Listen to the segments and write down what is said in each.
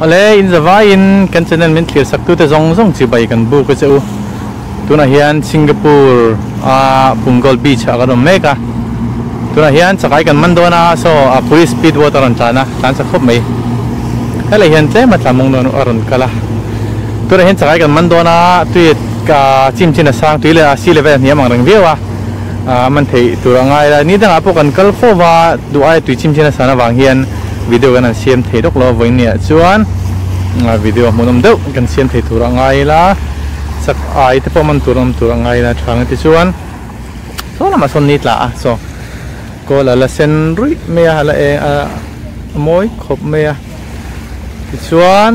Awle in zavaiin kan channel min thlir sak tute zawng zawng chibai kan buk a che u. Tunah hian Singapore a Punggol Beach ah kan awm mek a. Tunah hian chakai kan man dawn a, saw a police speed boat a rawn tlan a, tlan chak khawp mai. Helai hian tlem a tlamung dawn a rawn kal a. Tunah hian chakai kan man dawn a, tui a chim chin a sang tui leh a sea level a hniam ang reng viau a, a man theih tur a ngai la. Ni dangah pawh kan kal fo va, duh aia tui chim chin a san avang hian video kan han siam thei dawk lo a vawinia chuan video hmuhnawm deuh kan siam thei tur a ngai la. Chak ai te pawh man tur awm tur a ngai la tha ang tichuan saw lamah sawn ni tla a saw kawl a la sen ruih mai a a la eng a mawi khawp mai a tichuan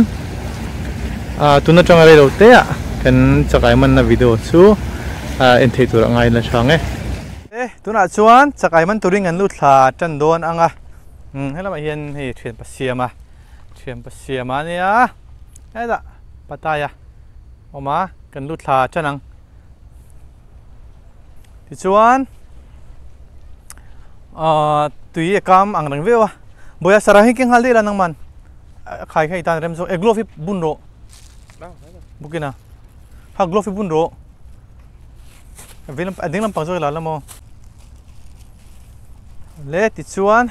ah tun atanga rei lo te ah kan chakai manna video chu ah en theih tur a ngai la tha ang e. E tunah chuan chakai man turin kan lut thla tan dawn ang a helamah hian hei thianpa siama thianpa siama ania hetah Pattaya. Awm a, kan lut thla tan ang. Tichuan ahh tui a kam ang reng viau a, Bawia sarang hi keng nghal daih la nangman a khai kha i tan rem zawk e glove hi bun rawh bawkin a ha glove hi bun rawh a vei a ding lampang zawk i la la maw le tichuan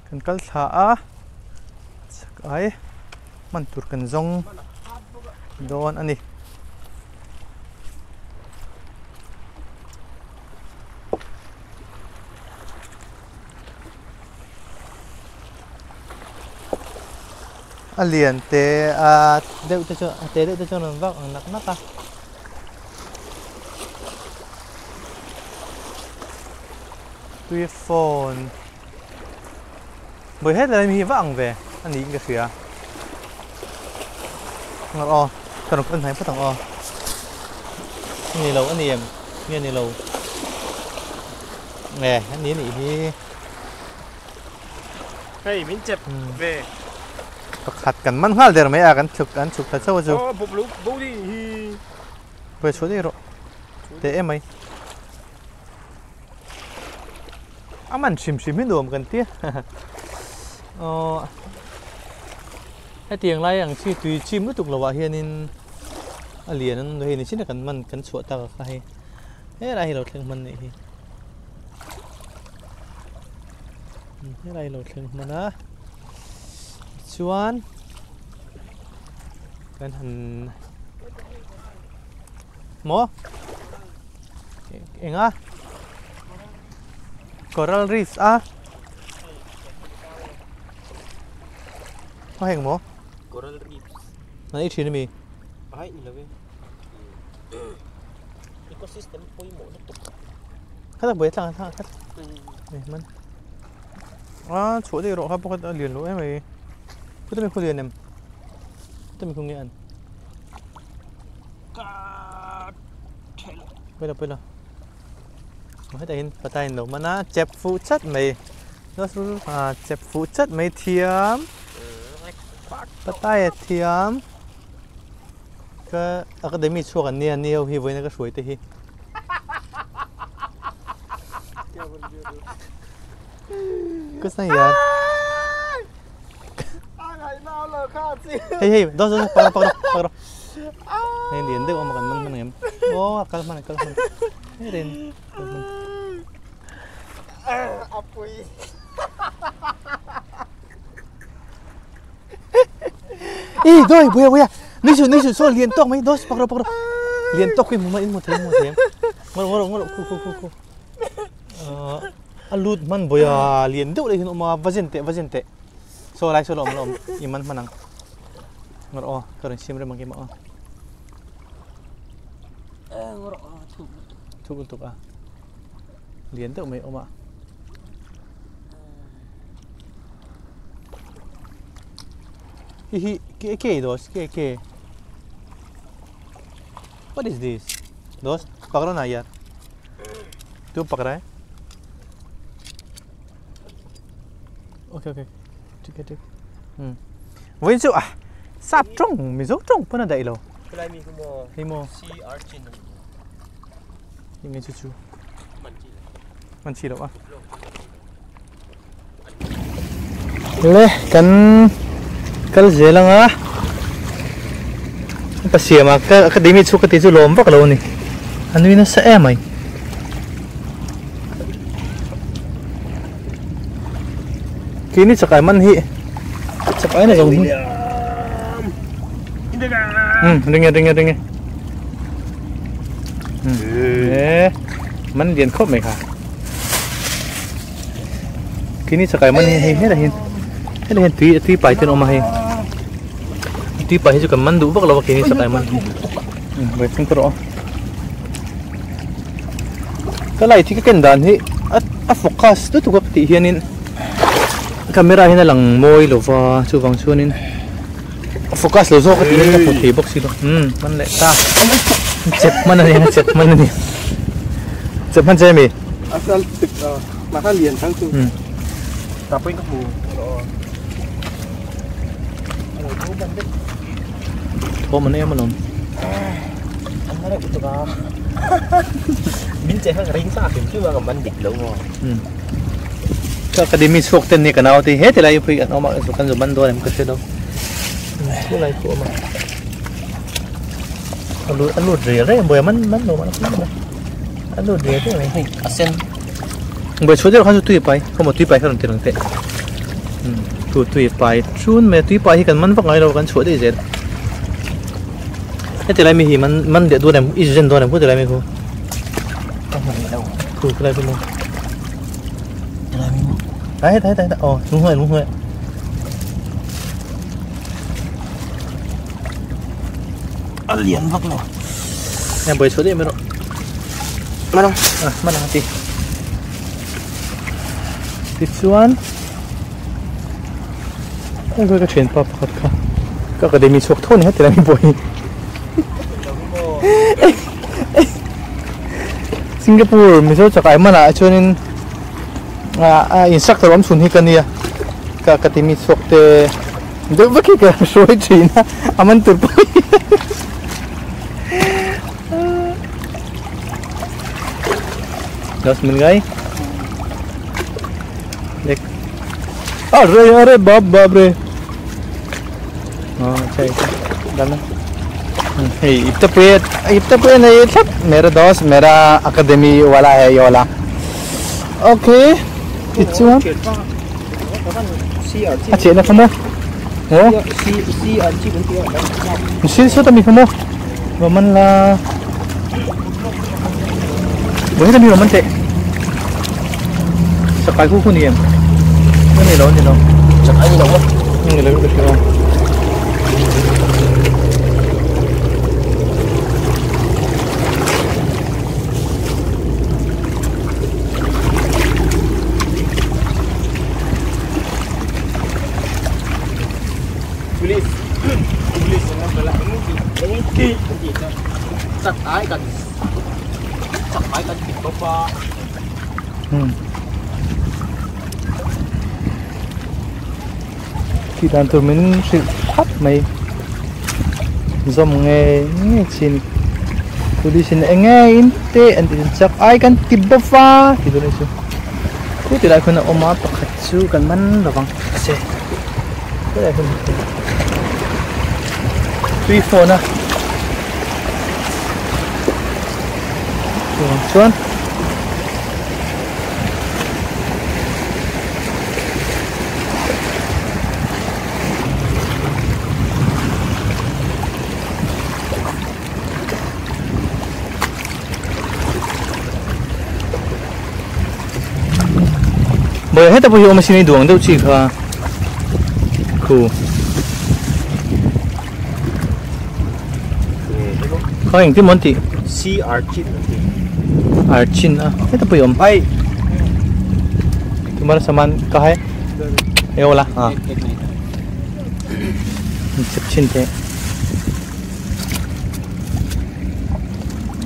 kan kal thla a chak ai. Hman tur kan zawng dawn a ni. A lian te a deuh te chu a te deuh te chuan rawn vak ang nak nak a. Tui phone. Bawi het lai mi hi va ang ve a niin ka hria. Ngar aw, ka rawn pan hnai phawt ang aw. A ni lo a ni em? Nge a ni lo? Nge a ni a nih hi. Hei min chep ve. Pakhat kan man nghal der mai a kan chhuk kan chhuk ta chauh a chu. Aw bawp lo bo ding hi. Bawi chhuah daih rawh. Teh emai. A man hrim hrim hi nuam kan ti aw hetiang lai ang chi tui chim lutuk lovah hianin a lian an hei ni chin a kan man kan chhuah tak a kha hei helai hi lo thleng hman anih hi helai hi lo thleng hman a chuan kan han maw. Eng a? Coral reefs a? Khaw heng maw? Coral reefs. An ei thin ami? Ai ni lo e. Ecosystem pawimawh lutuk. Kha tak buai tlang tlang khat. Ei man. A chhuah daih rawh kha pakhat a lian lo em mai. Khuta mi khu lian em? Khuta mi khu nge an? Pawilo pawilo hetah hian patah in lo man a chep fuh chat mai ah chep fuh chat mai thiam pataya thiam ka academy chhuak an nia ni ho hi vawiin a ka hruai te hi ka san hian. Hei hei dos dos pakro pakro pakro hei lian deuh awm kan man hman ngem aw a kal hman a kal hman hei ren kal hman apui i doi buya buya ni su ni su so lian tok mai dos pakro pakro lian tok khi mu ma in mu thei mu thei ngor ngor ngor khu khu khu khu a lut hman buya lian deuh leh hin awm a va zen teh va zen teh Saw lai saw la awm la awm i man hman ang ngawrh aw ka rawn siam rem ang keimah aw thuk lutuk a lian deuh mai awm a hi hi ke ke dos ke ke what is this dos pakra na yaar tu pakra hai Ok ok ठीक है ठीक Vawiin chu ah sap tawng Mizo tawng pawn a daih lo. Khulai mi khu maw? Hei maw? Sea urchin. Hei nge chu chu. Man chi lo. Man chi lo a. Le kan Kal zel anga pa siama ka academy chhuk ka tih chu lawm vak lo a ni a nui nasa em mai. Keini chakai man hi chakai na zawng hi um ring e ring e ring e um e man lian khawp mai kha keini chakai man hi hei helai hian helai hian tui tui pai te an awm a hei tui pai hi chu kan man duh vak lo a keini chakai man hi um vawiin ka rawh a. Ka light hi ka ken dan hi a focus lutuk a ka tih hianin camera hian a lang mawi lo va chuvang chuanin a focus lo zawk a tih hian ka hmu thei bawk si lo umm hman leh ta chep hman a nia chep hman a nia chep hman che ami a sal tik a mahla lian thang chu ta pawhin ka hmu Thawm an em alawm. An la reuh lutuk a. Min che kha ka ring sa hrim hrim a ka man dik lo maw. Ka academy chhuak ten ni ka nau te he tilai pui an awm a zu kan zu man dawn em ka hre lo. Thu lai khu awm a. A lut a lut rel reng bawia man man lo man man. A lut rel reng mai hei a sen. Bawia chhuah deuh khan chu tui pai khaw maw tui pai kha rawn ti lang teh. Tu tui pai chun mai tui pai hi kan man vak ngai lo kan chhuah daih zel. Heti lai mi hi man man leh dawn em i zen dawn em heti lai mi khu. Ka hmu leh lo. Khu khu lai khu maw. Heti lai mi maw. Ai heta heta heta aw lung hnuai lung hnuai. A lian vak lo. Heng bawih chhuah daih mai rawh. Mana? Ah mana ti. Tichuan heng ka thianpa pakhat kha ka academy chhuak tho ni heti lai mi pawh hi Singapore Mizo chakai manah chuanin ah instructor awm chhun hi ka nia ka academy chhuak te deuh vek hi ka hruai thin a a man tur pawh hi दस मिल गई देख अरे अरे बाप बाप रे हाँ अच्छा है डालना हे इतना पे इतना पे नहीं सब मेरा दोस्त मेरा अकेडमी वाला है ये वाला ओके इच्छू अच्छा ना कमो oh C C R G C so tami kamo roman la với tami roman te sakai ku ku ni em ni lo ni lo sakai ni lo ni lo ni lo Police Police an awm tel a eng ki chak ai kan chak ai kan ti bawk a. Tih dan tur min hrilh thlap mai zawm nge nge chin police in eng nge in te an ti chak ai kan ti bawk a ti dawn a ni chu khu ti lai khuan a awm a pakhat chu kan man lovang se helai hun tui fawn a chuvang chuan Bawih heta pawh hi awm asin ei duang deuh chi kha khu kha engtin maw an tih C archin an tih archin a heta pawh hi awm ai tumara saman ka hai eola a chep chhin teh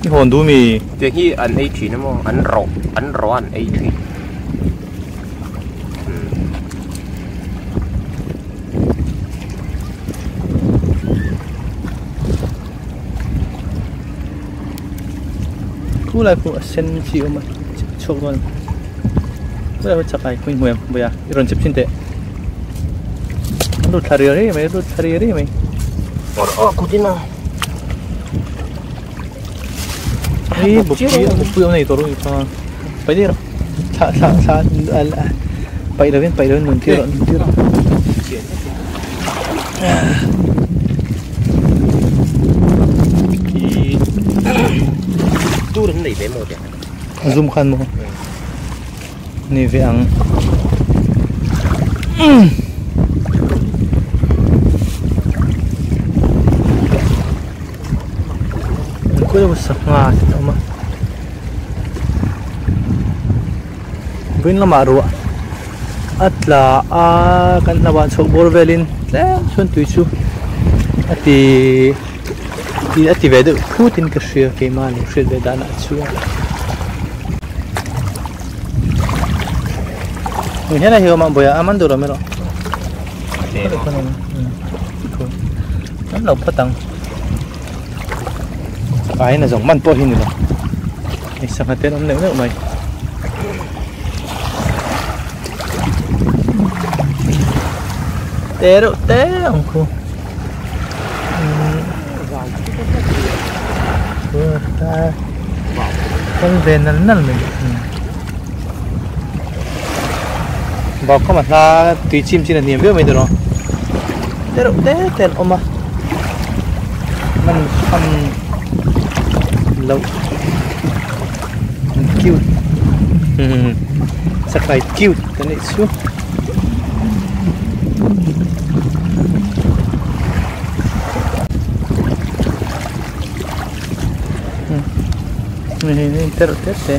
I hawn duh mi? Tiang hi an ei thin emaw an rawh an rawh a an ei thin. Khu lai khu a sen chi awm a chhuak dawn khu lai khu chakai khu in hmu em vawi a i rawn chep thin teh. Lut thla riai riai mai lut thla riai riai mai. Aw kutin a. Hei bukpui bukpui awm nei tawh rawh kha. Paih daih rawh. Thla thla thla paih lovin paih lovin nun tir rawh nun tir rawh. Tur an nei ve maw te? Zoom khan maw? Nei ve ang. Khawi sangha te a awm a vawiin lamah ruah a tla a kan hnamah chhoh bawr velin tlem chuan tui chu a ti a ti ve deuh phut in ka hria keimah lo hriat ve danah chuan. Helai hi a awm a buaia a man duh lo mai rawh an lo phawt ang aiin a zawng man pawh hi ni lo hei sangha te an awm neuh neuh mai te reuh te ang khu kal ve nal nal mai bawk khawm a hla tui chim chin a hniam viau mai tawh te reuh te te an awm a man tham loh cute sakai cute a nih chu. Hei hei te reuh te te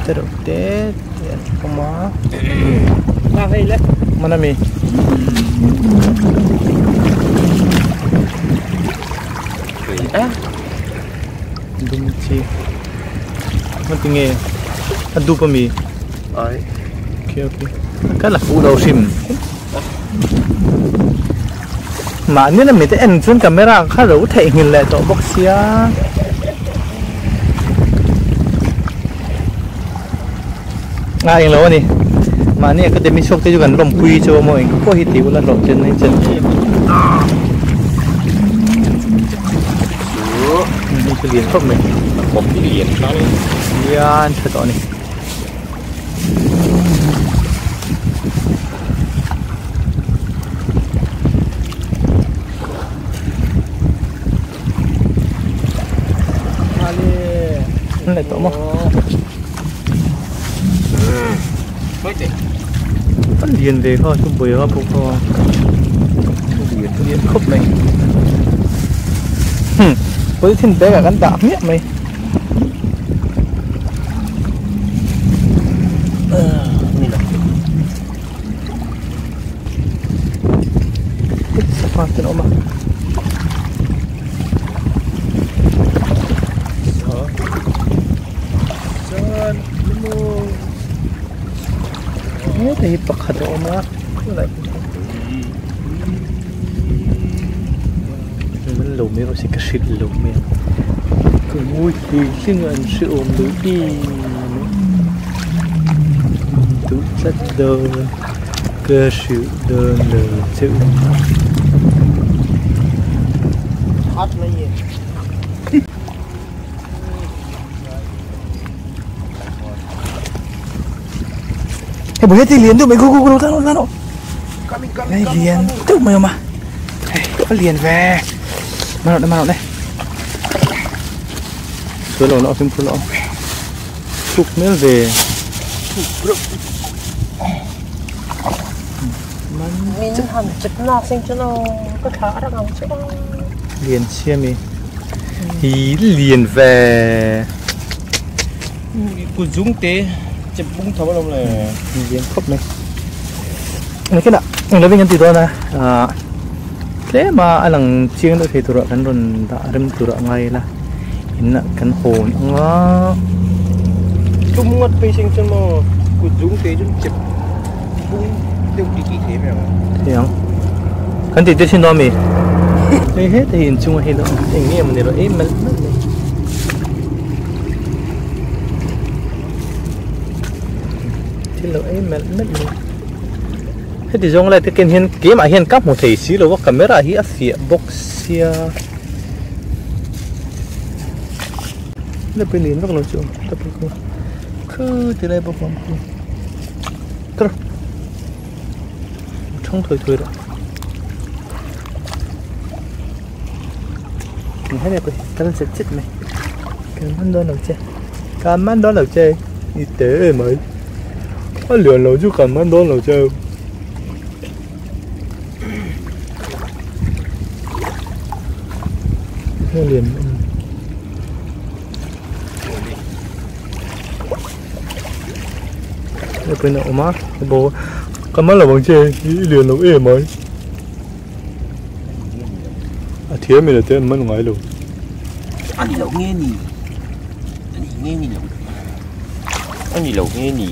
te reuh te te an awm a a hei le hman ami dum chi hman tinge a dup ami ai okay okay ka la fuh lo hrim Mahni na mite en chuan camera kha lo theihnghilh leh tawh bawk sia. A englo a ni. Mahni academy chhuak te chu kan lawmpui chu a maw eng pawh hi tih ula hlawhtlin a inchen. Hei chu lian khawp mai. Lian tha tawh a ni. Này tỏ mà Vẫn liền về thôi, không bùi hoa bụng thôi Liền, liền khúc này Với thiên bé cả gắn đạp miệng mày Heta hi pakhat a awm a man lo mai rawh se ka hrilh lo mai ang ka ngawi hlui hlim a an hre awm lo em duh tlat dawn ka hrilh dawn lo che u. Hei bawih heti lian deuh mai go go go tan rawh tan rawh hei lian deuh mai awm a hei a lian ve man rawh le man rawh le sual lo la fimkhur lo thuk hmel ve min han chep nak seng chu no ka thla a rang ang chu a lian chhia mi hi lian ve Kut zung te chep bung tho alawm le. Lian khawp mai. Eng kena eng lovin kan ti dawn a ah tlem a a lang chiang deuh thei turah kan rawn dah rem turah ngai ila in ah kan hawn ang a. Tum ngawt phei seng chuan maw kut zung te chuan chep bung deuh ti ti thei mai ang. Thei ang. Kan tih te thin dawn ami? Hei heta hi inchung a hi lo eng nge mawni lo ei malh malh mai. Thil lo ei melh melh mai. Heti zawng lai te ken hian keimah hian ka hmu thei si lo a camera hi a fiah bawk sia. Lepui lian vak lo chu lepui khu khu ti lai bawk awm khu kar thang thawi thawi rawh ni hai lepui kal chet chet mai kan man dawn lo che kan man dawn lo che ni te mai a lian lo chu kan man dawn lo che. Lian pawhin a awm a bo ka man lo ang che i lian lo em mai a thiam in a te an man ngai lo a ni lo nge ni a ni nge ni lo a ni lo nge ni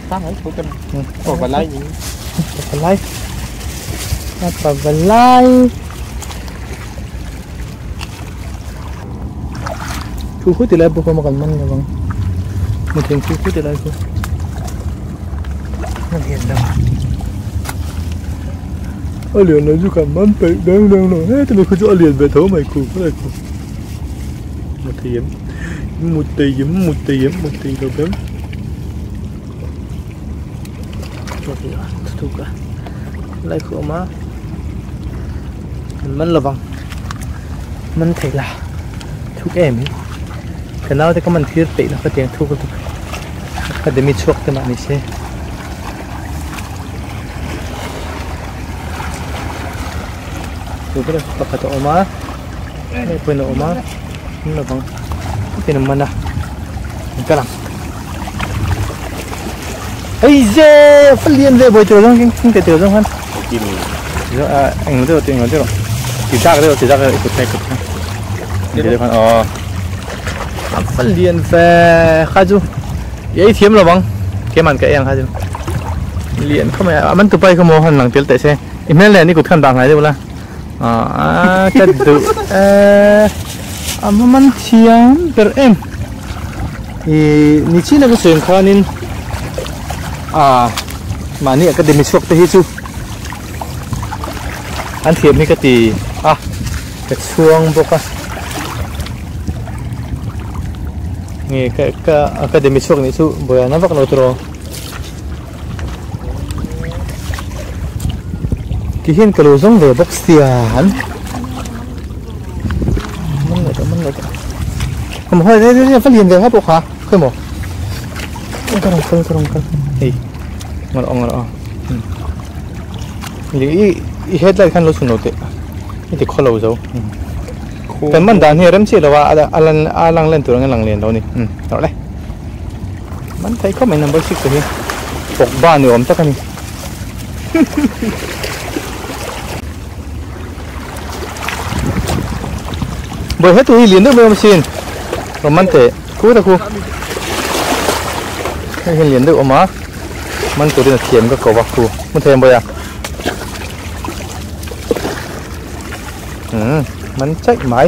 sang ai tho kan pa valai ni pa valai pa valai Thu khu ti lai pawh kha kan man lo ang muthiam thu khu ti lai pawh a lian lo a lian lo chu kan man peih deuh deuh lo heti mai khu chu a lian ve tho mai khu khaw khu muthiam muthiam muthiam muthiam lo vem lai khu awm a kan man lovang man thei la thuk em hi ka nau te ka man thir peih na ka tiang thuk lutuk ka demi chhuak te mah ni se chu ber pakhat a awm a hei pawhin a awm a man lovang tin a man a an kal ang hei ze a lian ve bawi tur zawng keng teh tur zawng khan eng deuh eng deuh ti zak deuh ti zak deuh i kut kha i kut kha ti deuh khan aw a lian ve kha chu i ei thiam lo ang keman ka ei ang kha chu lian khawp mai a man tupa hi kha maw han lang tel teh se i hmel nen i kut khan dah hnai deuh la a ka duh e a man thiam ber em ih ni chin a ka sawi ang khanin ah mahni academy chhuak te hi chu an thiam hi ka ti a ka chhuang bawk a nge ka ka academy chhuak nih chu buaina vak lo tawh. Ti hian ka lo zawng ve bawk sia an man leh tawh man leh tawh awm hawi hei hei va lian ve nga pawh kha khawi maw ka rawn kal ka rawn kal hei ngaw rawh ngaw rawh i i headlight khan lo chhun lo teh i ti khaw lo zo kan man dan hi a rem chiah lo a a lan a lang len tur ang a lang lian lo a ni rawh le. Man thei khawp mai number 6 te hi Pogba ni awm tak a ni. Bawih heti hi lian deuh mai awm sin. Rawn man teh khu ta khu. Hei hian lian deuh awm a. Man turin a thiam ka ko va khu. Hmu thei ang bawih a. Hmm, man chaih mai.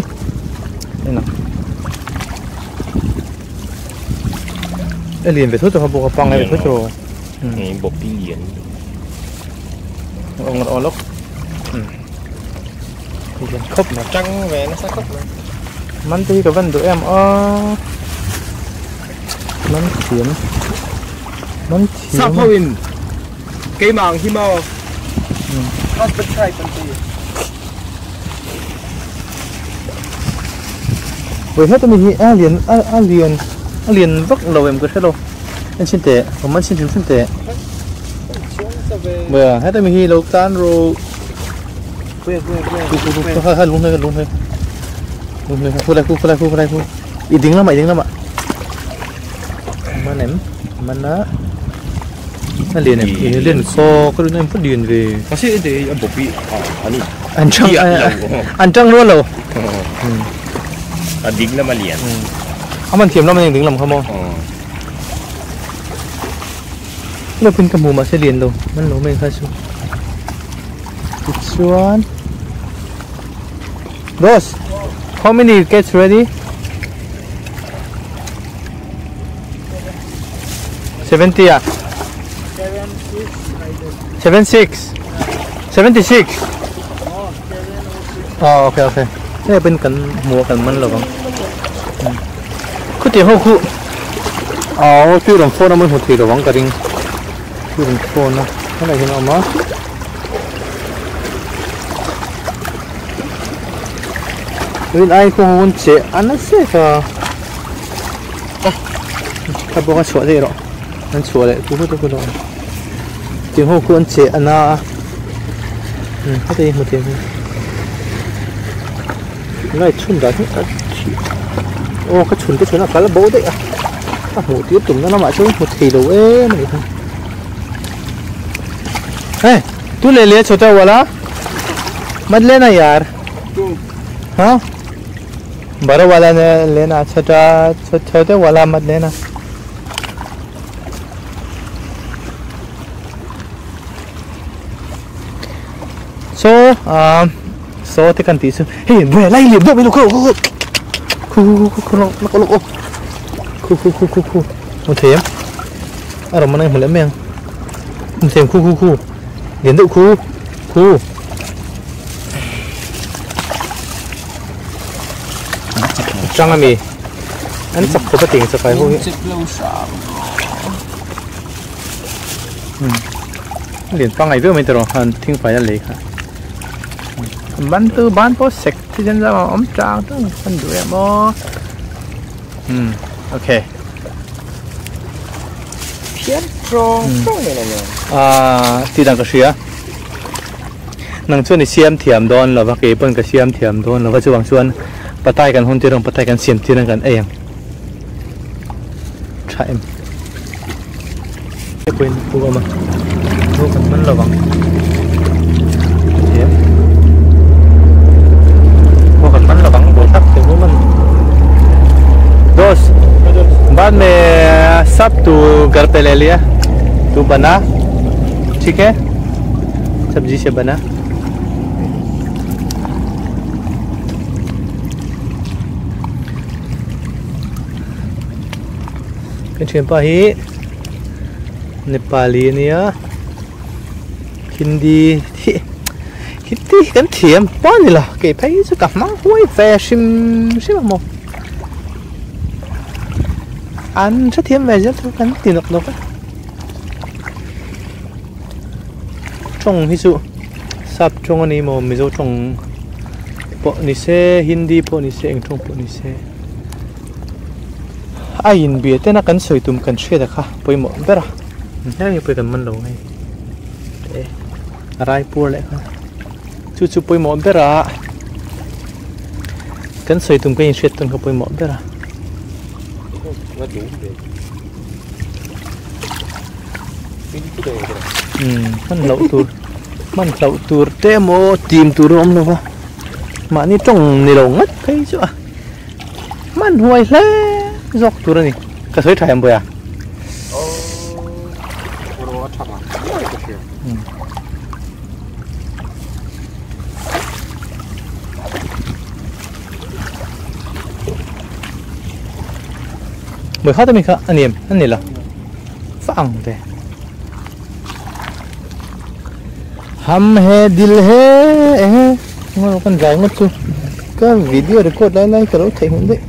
En ang. A lian ve tho tho bawk a pangngai ve tho tho nge bawk pi lian ong ong lok lian khawp mai tang ve nasa khawp mai man te hi ka van duh em a man thiam man thiam sap ho in keimah ang hi maw husband tribe an ti Vawi heta mi hi a lian a lian a lian vak lo em ka hre lo en chhin teh awm an chhin hrim hrim teh Vawi heta mi hi lo tan rawh kha kha lung hlui lung hlui lung hlui khu lai khu khu lai khu khu lai khu i ding lamah i ding lamah man em man a a lian em i lian khaw ka rin em pawh lian ve mahse hei a bawp hi a ni an tang an tang rual lo a ding lam a lian a man thiam lam a ni ding lam kha maw lawkin ka hmu mahse lian lo man lo mai kha chu tichuan boss how many you catch ready 70 ah 76 76 oh okay okay hei pawhin kan hmu a kan man lo vang khutiang ho khu aw tui rawn phone a mawi hmu thei lo vang ka ring tui rawn phone a helai hian a awm a. Rin ai khaw hun che a nasa ka a bawk a chhuah daih rawh an chhuah leh tu tu lo tiang ho khu an che a na a heta hi hmu thei ang light chhun dan hi a thih aw ka chhun te chhun a kal bo daih a a hmuh tir tumna lamah chuan hmu thei lo em a nih kha hei tu leh leh chhota wala mat lena yaar हाँ बड़ा वाला ने लेना छोटा छोटे वाला मत लेना so so te kan ti chu hei ve lai liam deuh mai lo khu khu khu khu khu khu khu khu khu khu khu khu mu them a rawn man ang hmu leh mai ang mu them khu khu khu lian deuh khu khu Chang ami an chak khawp a tih chakai ho hi lian pangngai viau mai tawh han thing fai a lei kha ban tu ban pawh sek chi chen zam a awm chang chang an duh em aw um okay phian trawng trawng nen a nia ah tih dan ka hria. Nang chuan i siam thiam dawn lo va, kei pawn ka siam thiam dawn lo va, chuvang chuan patai kan hawn tir ang, patai kan siam tir ang kan ei ang. Tha em. Pawhin pu awm a, pu kan man lo vang. Thiam. Pu kan man lo vang, buai tak te pu man. Dos, बाद में सब तू घर पे ले लिया तू बना ठीक है सब्जी से बना Kan thianpa hi Nepali ania Hindi hi Hindi hi kan thiam pawh a ni lo kei phei hi chu ka hmang huai ve hrim hrim ang maw an hrethiam ve zel chu kan ti nawk nawk a. Tawng hi chu sap tawng a ni maw Mizo tawng pawh ni se Hindi pawh ni se eng tawng pawh ni se a inbia tena kan sawi tum kan hriat a kha pawimawh ber a helai hi pawh kan man lo hei e a rai puar leh kha chu chu pawimawh ber a kan sawi tum kan inhriat tawn kha pawimawh ber a. Hman loh tur hman hlauh tur te emaw tim tur a awm lo va mahni tawng ni lo ngat phei chu a hman huai hle zawk tur a ni ka sawi tha em Bawia? Bawia kha te mi kha a ni em a ni lo. Fa ang ve. Hum he dil he eh ngawh kan zai ngawt chu ka video record lai lai ka lo theih hmun daih.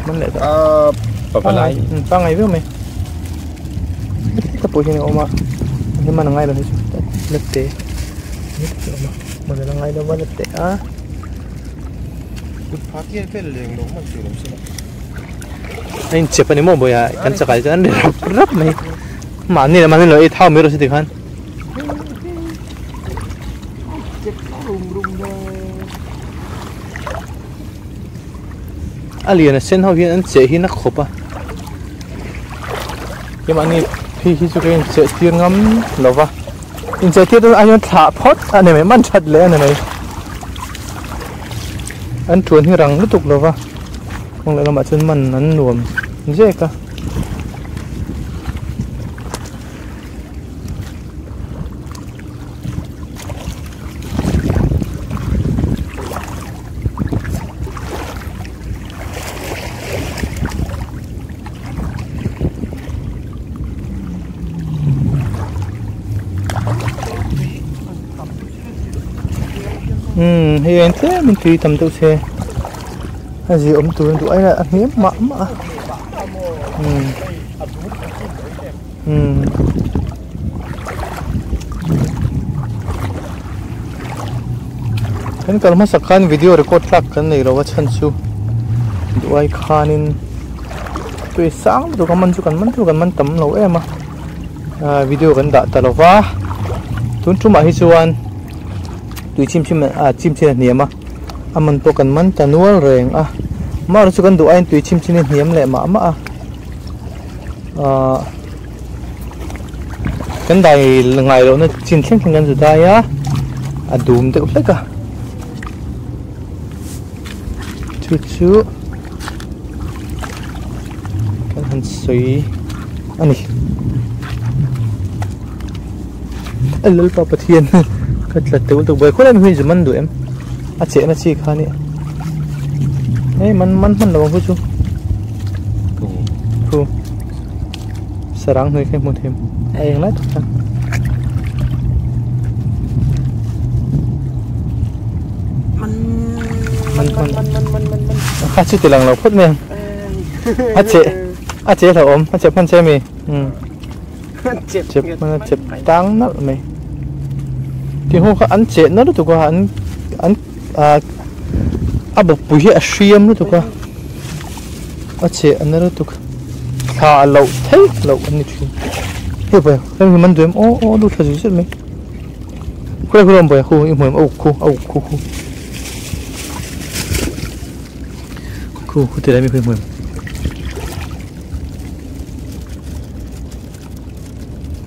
Man leh ta. Pavalai. Pangai viau mai. Ka pawh hian a awm a. Hei man a ngai lo hei chu lette. Man a ngai lo va lette a. Kut phah tial vel leng lo man tur awm se la. A inchep a ni maw bawiha kan chakai chuan an ri rap rap mai mahni leh mahni lo ei thau mai rawh se tikhan. A lian a sen ho hian an cheh hi na khawp a keimahni phei hi chu ka incheh tir ngam lo va incheh tir dawn ai chuan thlah phawt a ni mai man that leh a ni mai an tuan hi rang lutuk lo va. Kawng leh lamah chuan man an nuam zek a. Hei en tlem in tui tam deuh se a zia awm tur duh aia a hniam mah mah a. Kan kal hmasak khan video record tlak kan nei lo a chhan chu duai khanin tui sang lutuk a man chu kan man chu kan man tam lo em a video kan dah ta lo va tun tumah hi chuan tui chim chim a chim chin a hniam a a man pawh kan man ta nual reng a mahse chu kan duh aiin tui chim chin hi hniam leh mah mah a. Ahh kan dai ngai lohna chin thleng thleng kan zu dai a a dum deuh hlek a chu chu kan han sawi a ni a lalpa pathian ka tla teuh teuh buai khawlai mi hi zu man duh em a chehna chi kha nia hei man man hman lo ang chu. Thu sarang hnuai kha hmu them a eng lai tak khan man man man man man man man kha chu tilang lo phawt mai ang a che a che hlauh awm a chep hman che mi chep hman a chep tang nalh mai ti ho kha an cheh na lutuk a an an a bawkpui hi a hriam lutuk a. A cheh a na lutuk thla a loh theih loh an ni thin hei vawi hemi hi man duh em aw aw lut thla zui zet mai khawi khawi awm vawi khu i hmu em a uk khu a uk khu khu khu khu ti lai mi khu i hmu em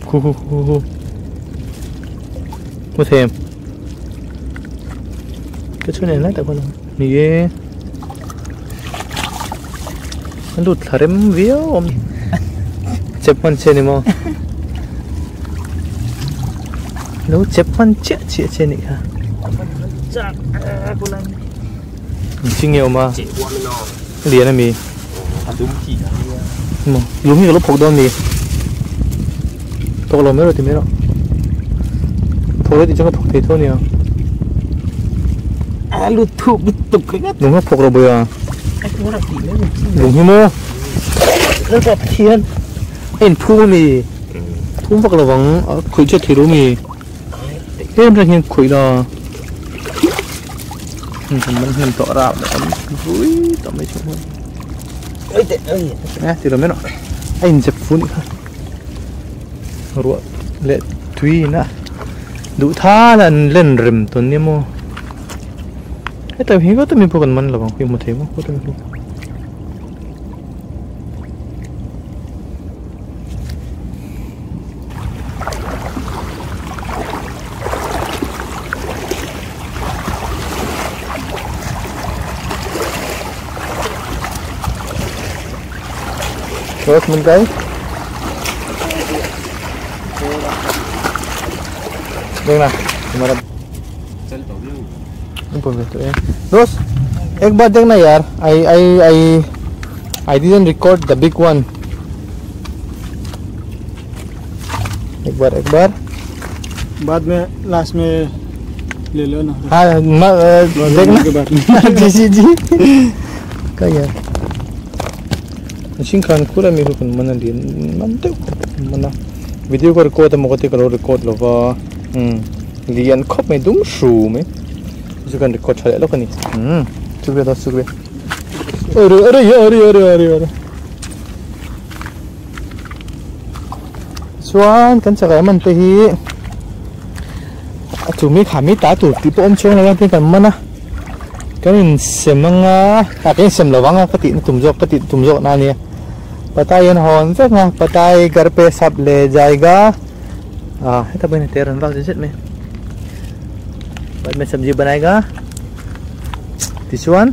khu khu khu khu hmu thei em cái chỗ này lai tak pawh ni e. An lut thla rem viau awm chep hman che ni maw lo chep hman chiah chiah che nih kha engtin nge awm a lian ami maw lung hi ka lo phawk dawn ami thawk lo mai rawh ti mai rawh thawk leh tih chuan ka thawk thei tho ania. Lung a phawk rawh bawiha. Lung hi maw? Lalpa Pathian a inphum ami? Phum vak lovang a khawih chiat thei lo ami? Em reng hian khawih la. Kan man hnem tawh rap leh kan vui tawh mai thung a. Eh ti lo mai rawh. A inzep fu nih kha. Ruah leh tui in a duh than a an len rem tawn nia maw. Heta hi kawt ami pawh kan man lo ang hmu thei maw kawt ami pawh. Terus mình cái đây nè दोस्त एक बार देखना यार I I I I didn't record the big one एक बार एक बार बाद में लास्ट में ले लो ना हाँ देखना जी जी जी क्या यार machine khan khur ami khu kan man a lian man deuh man a video ka record emaw ka ti ka lo record lo va lian khawp mai dum hru mai chu kan record tha leh lawk a ni chu vel a chu vel are are are are are are chuan kan chakai man te hi a chu mi kha mi ta tur tih pawh awm chuang lo a tin kan man a. Kan insem anga ah kan insem lo vang a ka tihna tum zawk ka tih tum zawk na a nia patai an hawn vek a patai ghar pe sap leh jaiga ah heta pawhin a te rawn vak zet zet mai bat mein sabji banaiga tichuan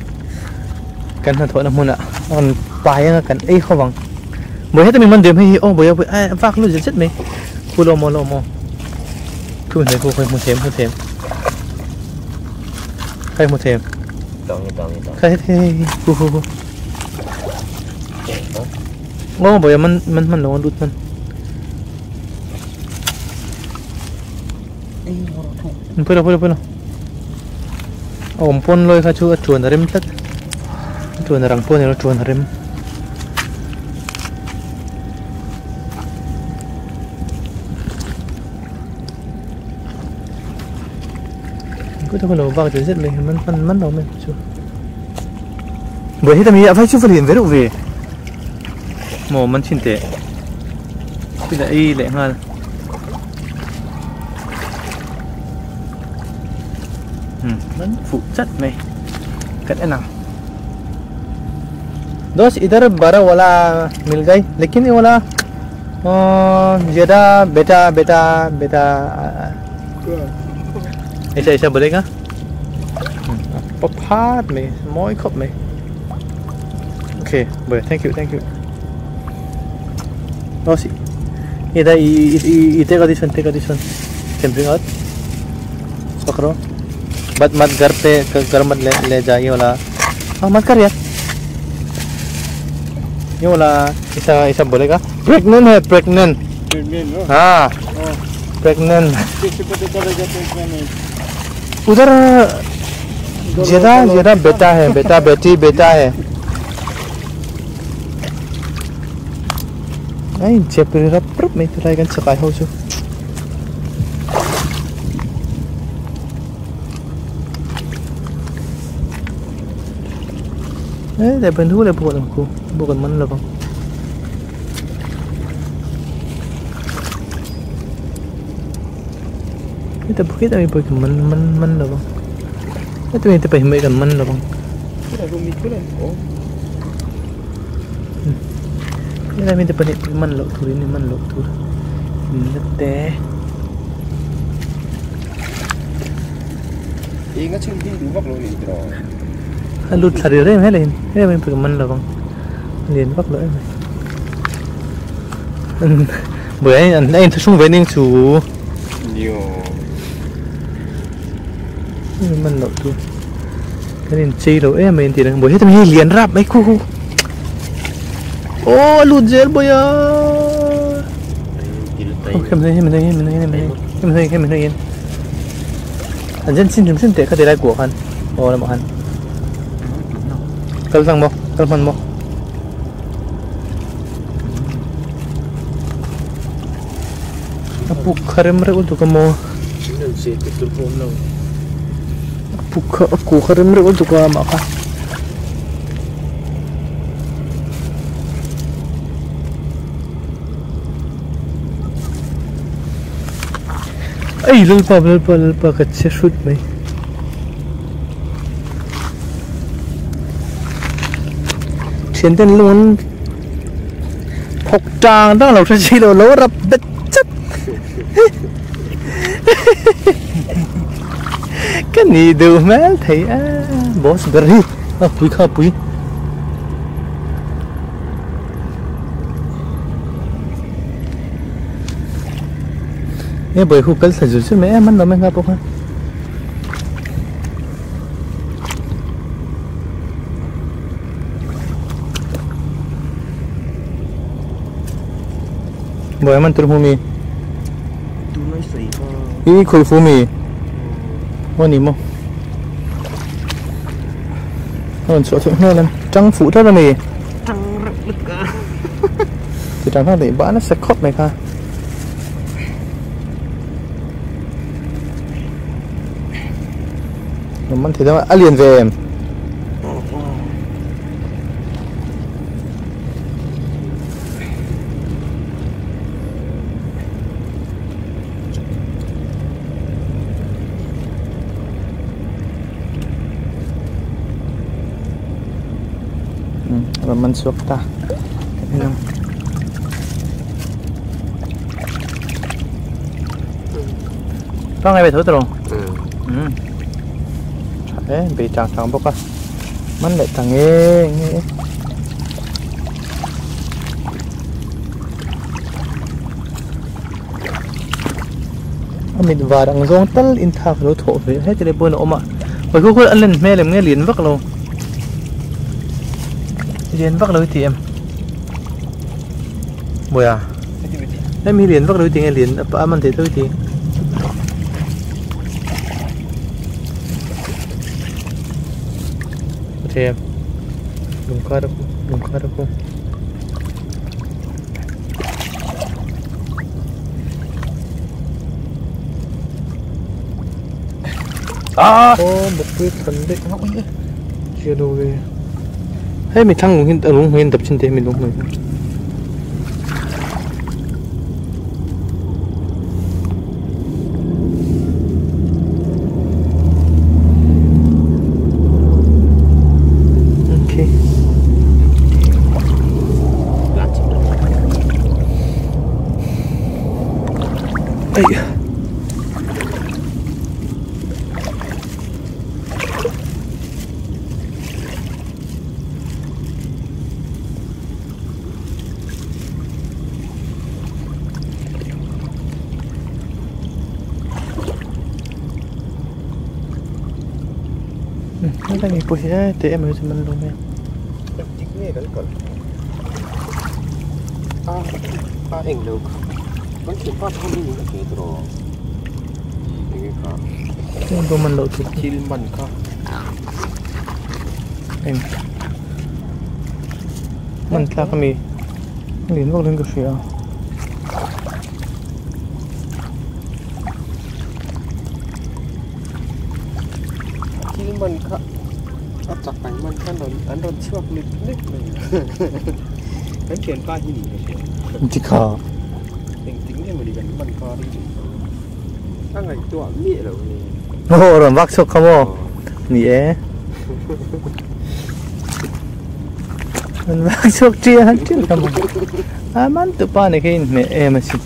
kan hnathawhna hmunah a rawn pai anga kan ei ho vang bawi heta mi man duh em hei hi aw bawi a a vak lut zet zet mai khu lawm aw lawm aw thu hnuai khu khawi hmu them hmu them. Khai hmu thei em? Khai hei hei hei hu hu hu. Ngawng bawih a man man hman lo a lut hman. Pui lo pui lo pui lo. A awm pawn lawi kha chu a tuan a rem tlat a tuan a rang pawh a ni lo a tuan a rem. Kawt a lo bak zet zet mai man man man lo mai chu buai heta mi a vai chu va lian ve reuh ve maw man chhin teh thil a ei leh nghal um man fuh chat mai kan en ang dost idhar bara wala mil gayi lekin ye wala ahh jada beta beta beta ऐसा ऐसा बोलेगा phat mai mawi khawp mai okay boy thank you thank you oh see इधर ई take this one take this one can bring out पकड़ो मत मत घर पे घर मत ले ले जाइए वाला हाँ मत कर यार ये वाला ऐसा ऐसा बोलेगा प्रेग्नेंट है प्रेग्नेंट प्रेग्नेंट हाँ प्रेग्नेंट कैसे पता चलेगा प्रेग्नेंट उधर ज्यादा ज्यादा बेटा है बेटा बेटी बेटा है ai chep rap rap mai tulai kan chakai ho chu ấy để bên thu để bộ làm khu bộ còn mắn là không cái tập cái này bộ còn mắn mắn mắn là không cái tụi mình tập mấy còn mắn là không cái này mình tập này mắn lộ thua này mắn lộ thua rất té Ingat sih di rumah kalau ini terus. Lụt là điều đấy hết lên thế mình phải mân là vâng liền vắt lưỡi này bữa anh anh xuống về nên chú nhiều mân lộ thôi cái nên chi rồi em mình thì là bữa hết mình liền rap mấy khu khu ô lụt dễ bây giờ không thấy mình thấy mình thấy mình thấy mình thấy mình thấy anh dân xin chúng xin để cái này của anh ô là một anh Kal sang mo, kal man mo. Apu kharem re ultu ka mo. Apu kha aku kharem re ultu ka ma ka. Ai lalpa lalpa lalpa ka che shoot mai. Hiện tên luôn học tràng đó là cái gì đâu lố rập đất chất cái này đều mà thấy à boss berry à bụi kha bụi bụi khu cái sử dụng mẹ mình làm mình gặp không Boy man tur humi. I khoi fumi. Ô ni mo. Hon so so nó làm trăng phụ đó là mì. Trăng rực lực cả. Thì trăng thang để bã nó sẽ khóc mày kha. Mình thì đó liền về em. Mình xuống ta. Có ngay về thử rồi. Ừ. Đấy, bị chàng chàng bốc á. Mình lại thằng nghe nghe. Mình vào đằng rong tal in thạc lỗ thổ về hết cái bữa nó mà. Bởi cô ăn lên mẹ làm nghe liền vắc luôn. Liền vắc lối thì em. Bùi à? Em mi liền vắc lối thì nghe liền apa man thế thôi thì. Thei em? Lung kar a khu, lung kar a khu. Ah! Oh, bukpui than daih Chia lo ve. Hei mi thlang lung hi a lung hnuai in dap chin te hi mi lung hnuai. Okay. Ai. Cái này bùi thế thì em mới mình luôn nha. A eng lo kan thian pa thang in a ke tawh enge kha Eng man lo chu thil man kha eng man tlak ami lian vak ding ka hria thil man kha a chak ang man khan rawn an rawn chhuak nek nek mai kan thian pa hi ni ka hria Tikha eng ting nge mawni kan man kha ring a ngaihtuah miah lo ni. Aw rawn vak chhuak kha maw ni e rawn vak chhuak tial tial kha maw a man tu pa ni kha inhmeh em asin.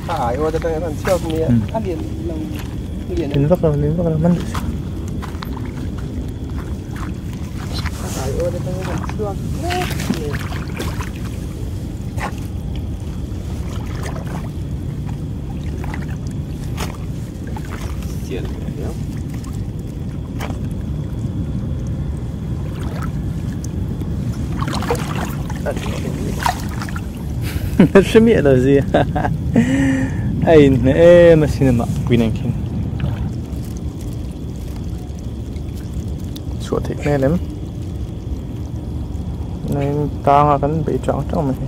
A ai aw te atang rawn chhuak nia a lian lo lian lian vak lo lian vak lo man duh suh. A ai aw te atang rawn chhuak mek nia. Chian ve viau. Hre miah lo zia a inhmeh em asin amah pui nen khin chhuah theih hmel em tang a kan bei chang chang mai hi.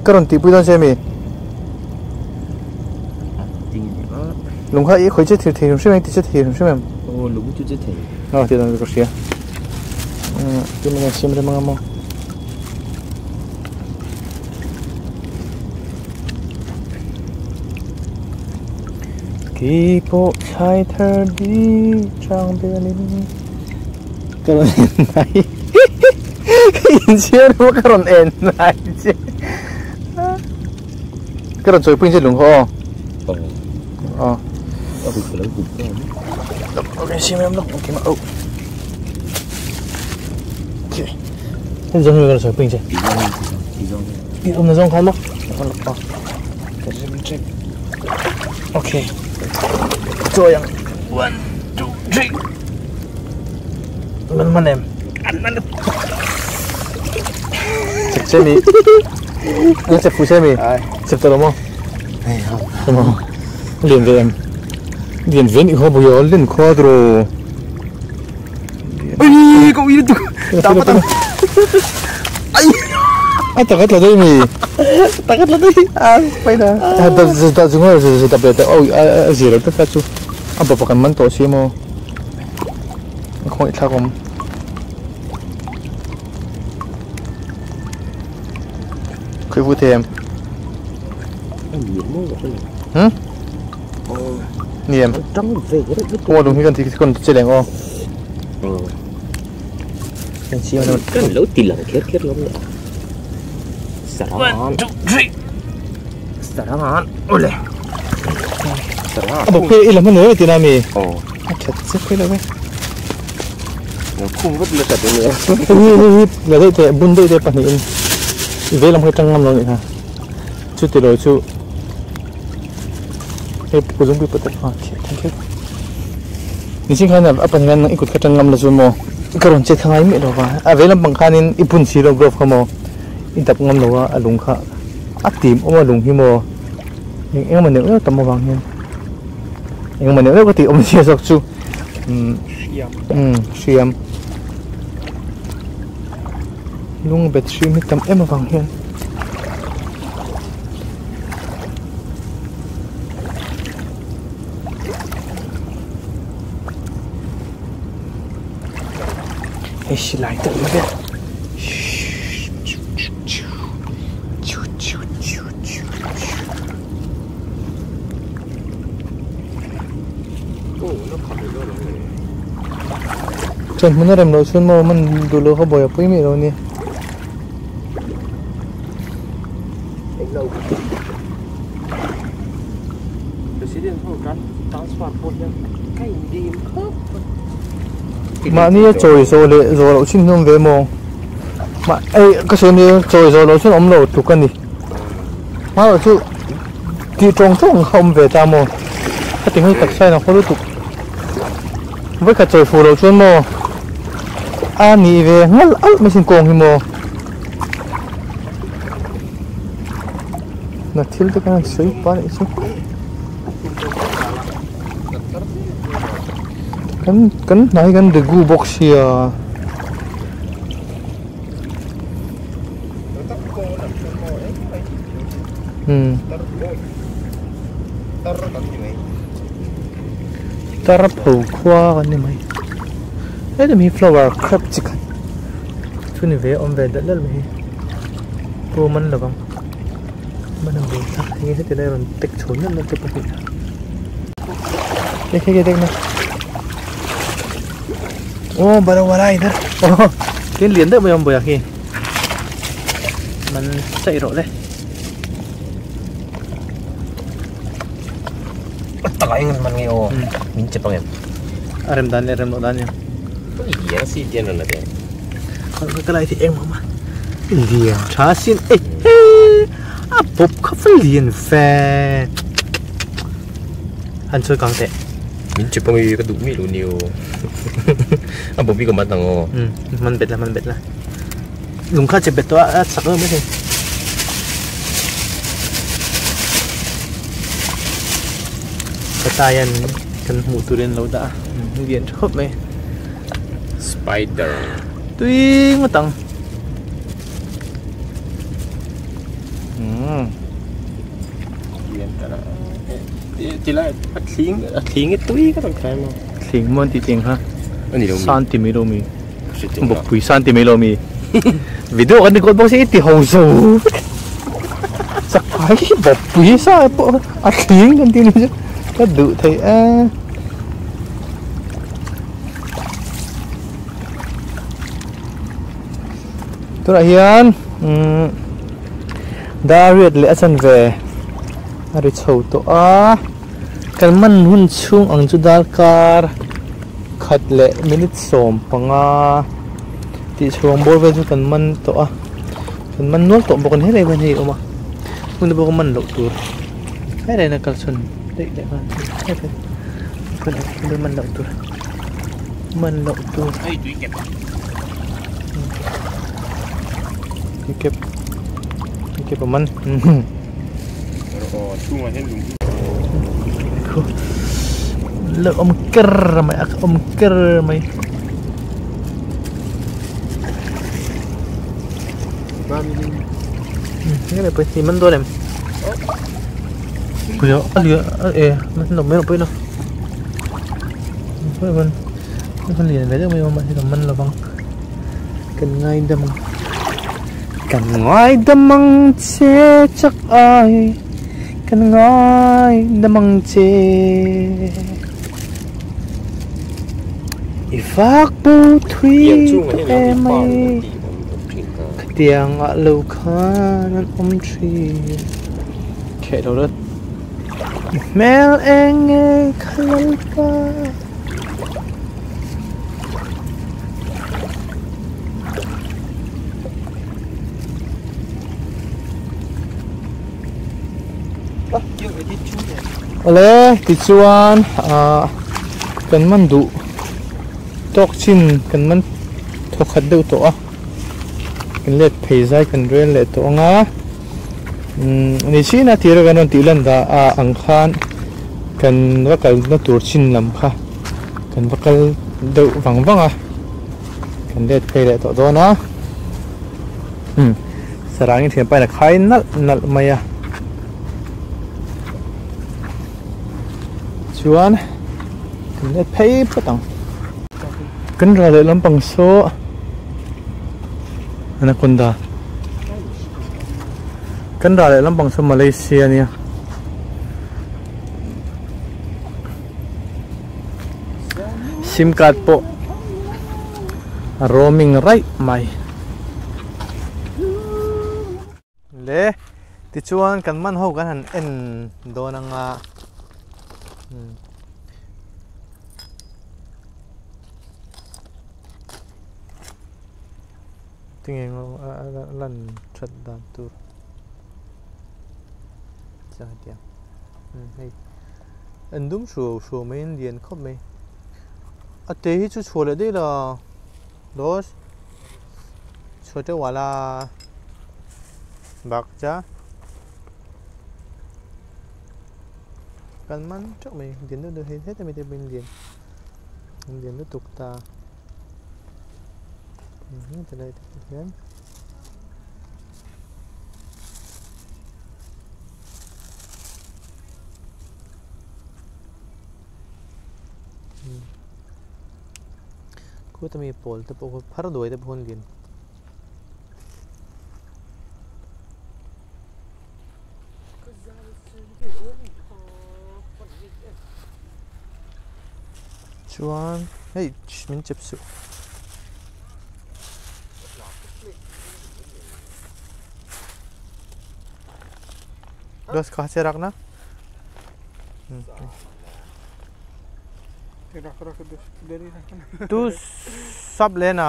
Ka rawn tihpui dawn che mi? Lung kha i khawi che thir thei hrim hrim em ti che thei hrim hrim em? Aw lung chu che thei. Aw tih dan chu ka hria. Umm tin enge siam rem anga maw? Kei pawh thlai thar di chang belin ka rawn en mai ka inchhiar pawh ka rawn en mai che ka rawn chawipui che lung kha aw aw ok siam em lawk ok ma oh ok hei zawng hi ka rawn chawipui che i awmna zawng kha maw ok chawi ang one two three man man em an man chep che mi na chep fu che mi chep tawh lo maw maw lian ve em lian ve ni khaw bawih a len khaw tawh Ui ka ui lutuk A tak a tla daih mi. Tak a tla daih a paina. A da da zung a zir dap leh ta oi a zir lo tlat chu a bawpa kan man tawh si maw a khawngaih thlak awm. Khawi vu thei em? Hmm? Ni em? Aw lung hi kan ti kan che leng aw. Kan lo ti lang kher kher lo nia. One, two, three. Sarangan ole. Sarangan. A bawk i lam hanu e tina mi. Oh. A that che phei lo ve. Lo khung vut la chat ania. Hi hi hi la deuh teh bun deuh te pahnih in i vei lam kha tang ngam lo nih kha. Chu ti lo chu hei pu zung pui patak a thank you. Nichin khan a pahnih khan i kut kha tang ngam la chu maw ka rawn chet kha ngai miah lo va. A vei lampang khanin i bun si lo glove kha maw i dap ngam lo a a lung kha. A tim awm a lung hi maw eng eng emaw neuh neuh tam avang hian eng emaw neuh neuh ka tih awm zia zawk chu umm umm hriam lung bet hriam hi tam em avang hian. Hei silai te awm vel Chuan hmun a rem loh chuan maw man duh loh kha buai a pui mai lo nia. Mahni a chawi zawh leh zawh loh chin hi awm ve maw? Mah ei ka sawi nia chawi zawh loh chuan awm lo tluk a ni. Hmarawh chu tih tawng tawng kha awm ve ta maw? Ka ti ngei tak sain a haw lutuk. Vawikhat chawi fuh loh chuan maw a nih ve ngal alh mai sin kawng hi maw? Na thil te khan an sawi pah anih chu. Kan kan hnai kan regu bawk sia. Hmm. Tar pho khua kan ni mai. Hei mi flower crab chi khat. Chu ni ve awm ve dalh dalh mai hi. Pu man lovang. Man ang ve tak hei heti lai rawn tek chho nawlh nawlh te pahnih kha. Khe khe tek na. Oh bara wara idhar. Oh tin lian deuh mai awm bawih a khi. Man chaih rawh le. Taka eng man nge aw min che pangem. A rem dan leh rem loh dan nia. Lian si tian rawn la teh. Ka lai thi eng mah mah. Lian tha sin e he a bawp kha va lian ve. Han chawi kang teh. Min che pangi ka duh mi lo ni aw. A bawp hi ka man ang aw. Man bet la man bet la. Lung kha che bet tawh a a chak em mai thei. Patai an kan hmuh turin lo dah a lian tha khawp mai. Spider. Tui ngawt ang. Lian ta la. Ti lai a thling a thling i tui ka tak thai maw. Thling maw an tih tiang kha. Ani lo mi. Santi mai lo mi. Bawkpui san ti mai lo mi video kan record bawk se i ti ho zo chakpai hi bawkpui sa pawh a thling kan ti ni chu ka duh thei e tunah hian umm dar riat leh a chanve a ri chho tawh a. Kan man hun chhung ang chu darkar khat leh minute 15 tih chhuang bawr vel chu kan man tawh a kan man nual tawh bawk a ni helai hian hei a awm a hmun te pawh ka man loh tur helai hian a kal chhawn daih leh nghal man loh tur man loh tur tui kep a man. Lak awm ker mai a awm ker mai nge pui ni man dawn em pui a lian e man lo mai lo pui lo man man lian ve deuh mai awm a hei man lovang kan ngai dam ang. Kan ngaidam ang che chak ai kan ngaidam ang che I vak bo thui tawh em mai Khatiang ah lo khan an awm thin Kheh lo la Hmel eng nge kha lalpa. Awle tichuan ah kan man duh tawk chin kan man thawkhat deuh tawh a kan let phei zai kan rel leh tawh ang a. Ni china tira kan rawn tih lan dah a ang khan kan va kalna tur chin lam kha kan va kal deuh vang vang a kan let phei leh tawh dawn a umm sarangin thianpa in a khai nalh nalh mai a chuan kan let phei phawt ang kan ral leh lampang saw anaconda kan ral leh lampang saw Malaysia ania sim card pawh a roaming raih mai le tichuan kan man ho kan han en dawn anga Tinge a lan that dan tur chiang hetiang hei an dum hruau hruau mai an lian khawp mai a te hi chu chhuah leh daih la daws chhuah teuh ah la bak cha kan man teuh mai lian deuh deuh hei heta mi te pawhin lian an lian lutuk ta. Tilai te pawh hian khuta mi pawl te pawh phar duai te pawh an lian. Chuan hei min chep suh. Dos कहाँ से रखना रख रख इधर ही रखना तू सब लेना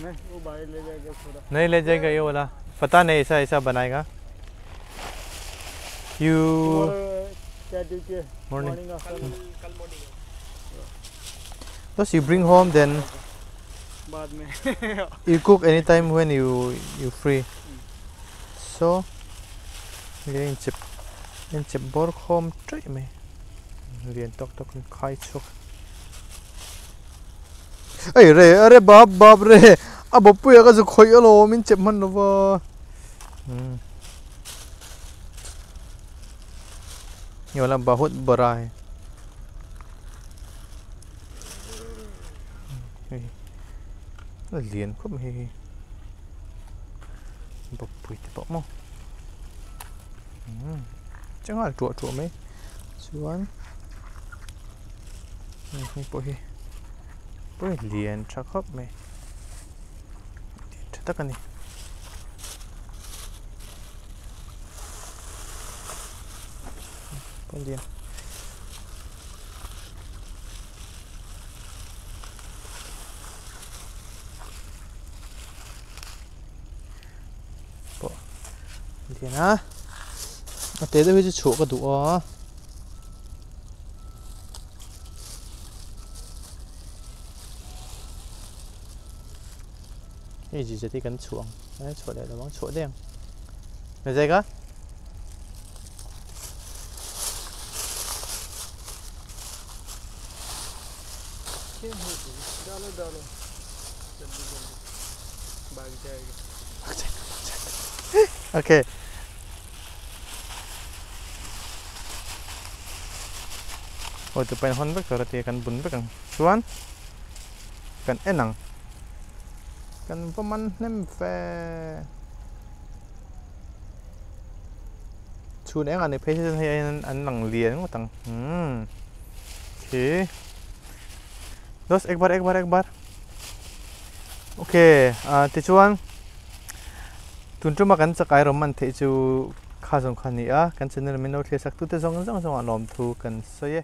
नहीं वो बाहर ले जाएगा थोड़ा नहीं ले जाएगा ये वाला पता नहीं ऐसा ऐसा बनाएगा you क्या ड्यूटी है मॉर्निंग दोस्त you bring home then बाद में you cook anytime when you you free so in chip in chip bor khom trai mai lian tok tok in khai chuk ei re are bap bap re a bopui a ka zu khoi alo min chep man lova ये वाला बहुत बड़ा है liền khop mai bopui te pawh maw changa tuah tuah mai chuan hei pawh hi pawh hi lian tha khawp mai lian tha tak a ni. Lian pawh lian a a te deuh hi chu chhuah ka duh a hei zet zet hi kan chhuah ang chhuah leh lo ang chhuah daih ang ni zek a. डालो डालो जल्दी जल्दी भाग जाएगा okay ôi tụi bay hôn vek tur a tia kan bun vek ang chuan kan en ang kan va man hnem ve chhun eng ah ni phei chuan hei an lang lian ngawt ang okay दोस्त एक बार एक बार एक बार okay tichuan tun tuma kan chakai rawm man theih chu kha zawng kha a ni a kan channel min lo thlir sak tute zawng zawng zawng a lawm thu kan sawi e.